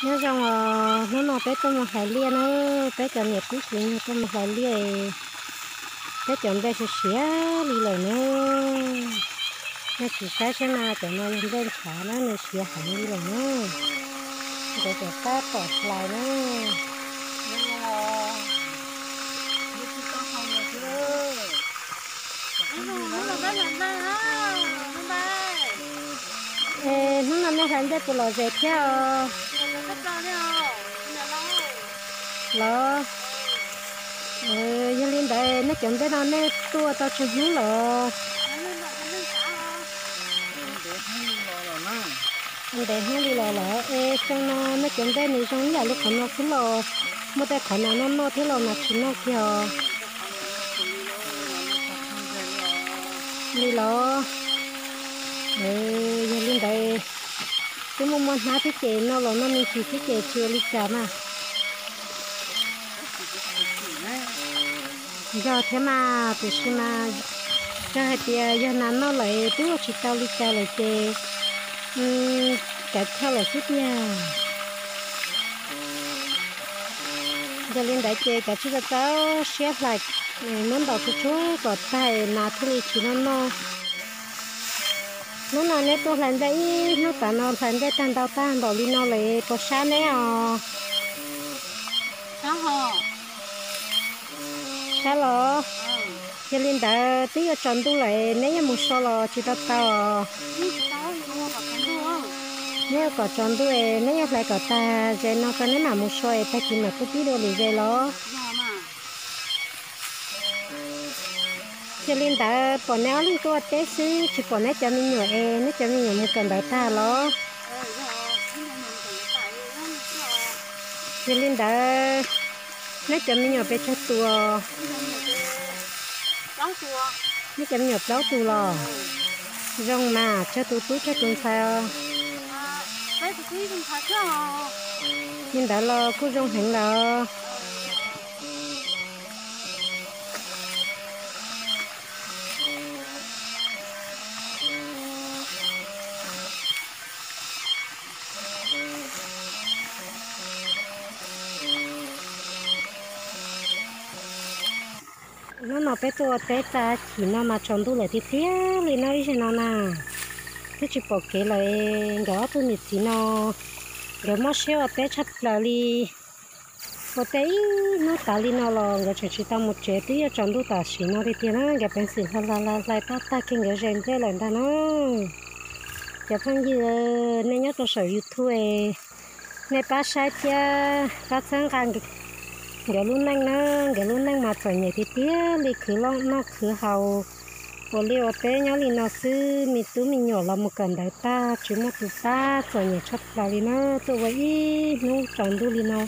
Nyob zoo os, hnub no peb tuaj mus hlais liaj na, peb cov niam tub txiv tuaj mus hlais liaj, peb cov nplej siav siav li lawm na. Nej sim saib saib na, cov no yog nplej ntshav na, nws siav heev li lawm na. Nkawd cov tab tom hlais na. Es hnub no nej hlais nplej puas lom zem thiab os? Los, yog li ntawd nej cov nplej no nej tuaj tau tsawg hnub los? Ntev hnub li los lawm. Es xyoo no nej cov nplej nws zoo ib yam li qhov no xwb los? Muaj tej qhov nas noj noj thiab los nas tsis noj kiag os? Li los, yog li ntawd twb muaj muaj hnab thiab ces noj los noj me ntsis thiab ces tsis ua li cas mas. Yog thiab mas, tiam sis mas yog hais tias yog nas noj lawm twb ua tsis tau li cas lawm ces kav chawj lawm xwb tiag. Yog li ntawd ces kav tsij tau siab hlais, muab ntaus tsuag tsuag kom tag nas thiaj li tsis noj noj. Hnub no neb tuaj hlais nplej ib hnub tas no hlais nplej tag ntau tag npaum li no lawm puas sab neb os? Sab los? Yog li ntawd twb yuav tsaus ntuj lawm, neb yuav mus so los tsis tau tau os? Neb yuav kom tsaus ntuj es neb yuav hlais kom tag ze no rau neb mam mus so es tag kis mam tuaj pib dua lwm ze los? Yog li ntawd pom neb ob leeg tuaj ua teb xwb tsis pom neb cov me nyuam es neb cov me nyuam mus kawm ntawv tag los? Yog li ntawd neb cov me nyuam pes tsawg tus? Neb cov me nyuam plaub tus los? Zoo mas, tsawg tus tub tsawg tus ntxhais os? Li ntawd los kuj zoo heev lawm. Hnub no peb tuaj ua teb tag kis no mas tsaus ntuj lawm tiag tiag li no ib zaug no na. Twb tsis pom kev lawm, nkawd ob tug niam txiv no nkawd mob siab ua teb tshaj plaws li. Ua teb ib hnub tas li no los nkawd tseem tsis tau mus tsev, twb yuav tsaus ntuj tam sim no tiag tiag na, nkawd peev xwm hlais hlais hlais hlais tag tag kiag nkawd ze nplej lawm ntag na. Cov phooj ywg, nej nyob rau saum YouTube, nej pab saib thiab pab txhawb nqa nkawd lub neej na, nkawd lub neej mas txom nyem tiag tiag li, khwv noj khwv haus, ua liaj ua teb nyob li no xwb, me tub me nyuam los mus kawm ntawv tag tsis muaj tus pab, txom nyem tshaj plaws li na. Tuaj ua ib hnub tsaus ntuj li no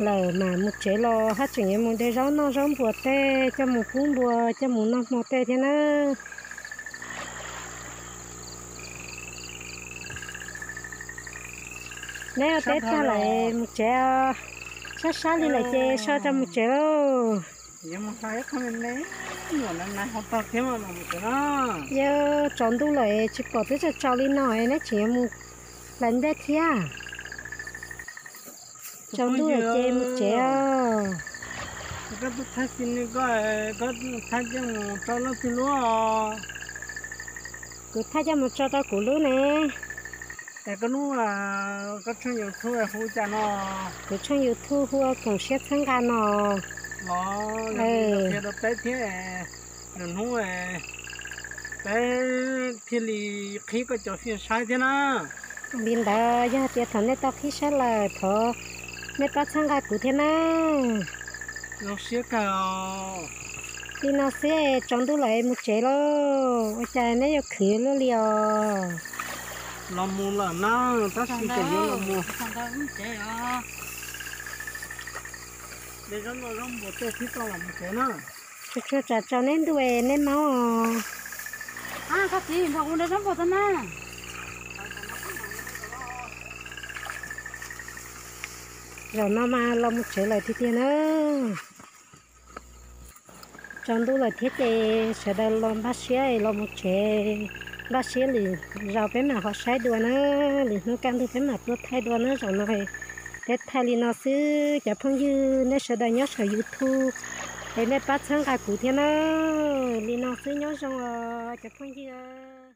lawm mam mus tsev los haj tseem yuav mus de zaub noj zaub npua tej coj mus pub npua coj mus noj hmo tej thiab na. Neb ua teb tag lawm mus tsev os. Sab sab li lawm ces so rau mus tsev lauj. Yuav tsaus ntuj lawm tsis pom twb tsaus tsaus li no neb tseem yuav mus hlais nplej thiab. Tsaus ntuj lawm ces mus tsev os. Koj tuaj thaij xi ne, koj, koj thaij coj mus tso leej twg lub? Kuv thaij coj mus tso rau kuv lub ne. Es koj lub, koj tshooj YouTube hu cas no? Kuv tshooj YouTube hu ua Koom Siab Txhawb Nqa no. Qhia rau peb thiab, lwm hnub peb thiaj li qhib koj cov fij saib thiab na. Li ntawd yog tias thaum nej tau qhib saib lawm thov nej pab txhawb nqa kuv thiab na. Zoo siab kawg. Li no xwb tsaus ntuj lawm mus tsev lauj. Ua cas neb yuav khwv luaj li os? Los mus lawm na, tab sis kuv yuav los mus. De zaub noj zaub npua tej thiab tso los mus tsev na. Tsuag tsuag tsam tsaus neb ntuj es neb maub os. Zaum no mas los mus tsev lawm tiag tiag na. Tsaus ntuj lawm thiab ces sawv daws los npaj siab es los mus tsev. Npaj siab lwm zaus peb mam ho saib dua na, lwm hnub kaj ntug peb mam tuaj thaij dua na. Zaum no peb thaij li no xwb cov phooj ywg, nej sawv daws nyob saum YouTube es nej pab txhawb nqa kuv thiab na. Li no xwb, nyob zoo os cov phooj ywg.